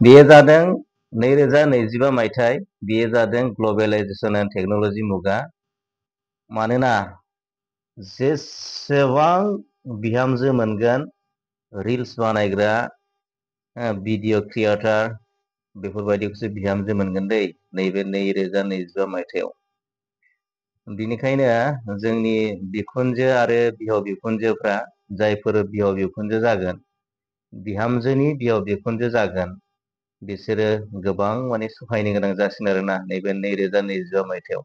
बेयो जादों 2025 मायथाइ बेयो जादों ग्लबेलाइजेशन एन्ड टेक्नोलॉजी मुगा। मानोना जेसेबां बिहामजो मोनगोन रिल्स बानायग्रा भिडिअ क्रिएटर बेफोरबायदिखौसो बिहामजो मोनगोन दै नैबे 2025 मायथाइयाव। बिनिखायनो जोंनि बिखुनजो आरो बिहाव बिखुनजोफ्रा जायफोर बिहाव बिखुनजो जागोन बिहामजोनि बिहाव बिखुनजो जागोन बिसोरो गोबां माने सहायनो गोनां जासिगोन आरोना नैबे 2025 मायथाइयाव।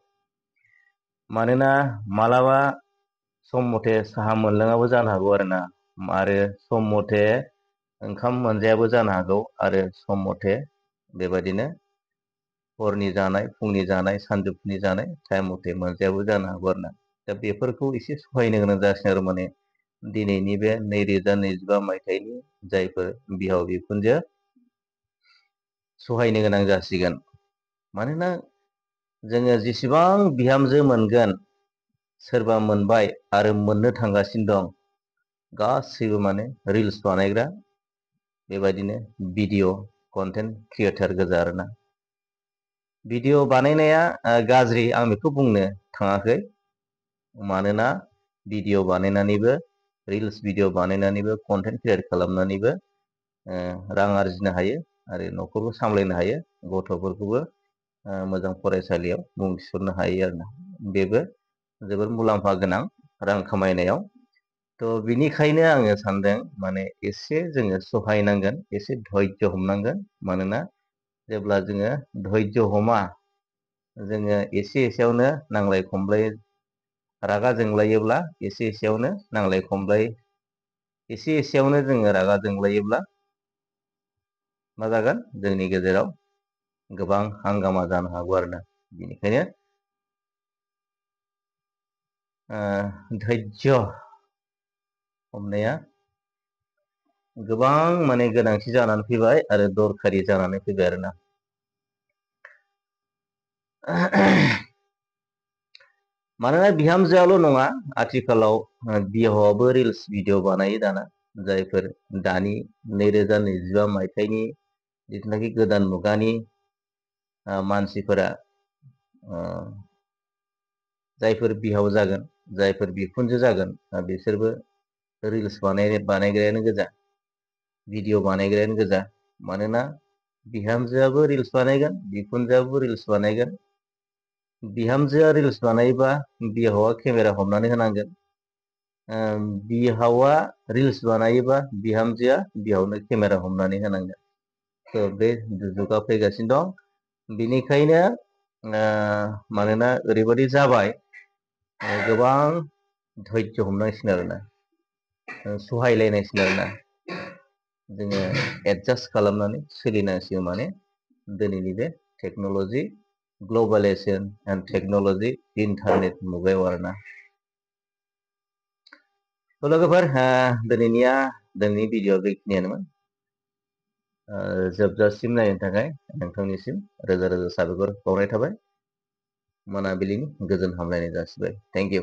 मानोना मालाबा सम मथे साहा मोनलोङाबो जानो हागौ आरोना, आरो सम मथे ओंखाम मोनजायाबो जानो हागौ, आरो सम मथे बेबायदिनो हरनि जानाय, फुंनि जानाय, सानजौफुनि जानाय टाइम मथे मोनजायाबो जानो हागौ आरोना। दा बेफोरखौ एसे सहायनो गोनां जासिगोन आरो माने दिनैनि बे 2025 मायथाइनि जायफोर बिहाव बिखुनजो सहायनो गोनां जासिगोन। मानोना जोङो जेसेबां बिहामजो मोनगोन सोरबा मोनबाय आरो मोननो थांगासिनो दं गासैबो माने रिल्स बानायग्रा बेबायदिनो भिडिअ कन्टेन्ट क्रिएटर गोजा आरोना। भिडिअ बानायनाया गाज्रि आं बेखौ बुंनो थाङाखै। मानोना भिडिअ बानायनानैबो रिल्स भिडिअ बानायनानैबो कन्टेन्ट क्रियेट खालामनानैबो रां आरजिनो हायो आरो न'खरखौ सामलायनो हायो, गथ'फोरखौबो मोजां फरायसालियाव मुं थिसननो हायो आरोना। बेबो जोबोर मुलाम्फा गोनां रां खामायनायाव। थ' बिनिखायनो आङो सानदों माने एसे जोङो सहायनांगोन, एसे धैज्य हमनांगोन। मानोना जेब्ला जोङो धैज्य हमा जोङो एसे एसेयावनो नांलाय खमलाय रागा जोंलायोब्ला एसे एसेयावनो नांलाय खमलाय एसे एसेयावनो जोङो रागा जोंलायोब्ला मा जागोन जोंनि गेजेराव गोबां हांगामा जानो हागौ आरोना। बेनिखायनो धैज्य हमनाया गोबां माने गोनांथि जानानै फैबाय आरो दरखारि जानानै फैबाय आरोना। मानोना बिहामजोआल' नङा, आथिखालाव बिहावाबो रिल्स भिडिअ बानायो दाना। जायफोर दानि 2025 मायथाइनि जिथुनाखि गोदान मुगानि मानसिफोरा जायफोर बिहाव जागोन, जायफोर बिखुनजो जागोन बिसोरबो रिल्स बानायग्रायानो गोजा, भिडिअ बानायग्रायानो गोजा। मानोना बिहामजोआबो रिल्स बानायगोन, बिखुनजोआबो रिल्स बानायगोन। बिहामजोआ रिल्स बानायोबा बिहावा केमेरा हमनानै होनांगोन। बिहावा रिल्स बानायोबा बिहामजोआ बिहावनो केमेरा हमनानै होनांगोन। थ' बे जुगा फैगासिनो दं। बिनिखायनो मानोना ओरैबायदि जाबाय गोबां धैज्य हमनांसिगोन आरोना, सहायलायनांसिगोन आरोना। जोङो एडजास्ट खालामनानै सोलिनांसिगोन माने दिनैनि बे टेक्न'ल'जि ग्लबेलाइजेशन एन्ड टेक्न'ल'जि इन्टारनेट मुगायाव आरोना। थ' लोगोफोर दिनैनि भिडिअ बेखिनियानोमोन। जोबजासिम नायनो थाखाय नोंथांनिसिम रोजा रोजा साबायखर बावनाय थाबाय। मोनाबिलिनि गोजोन हामलायनाय जासिबाय। Thank you.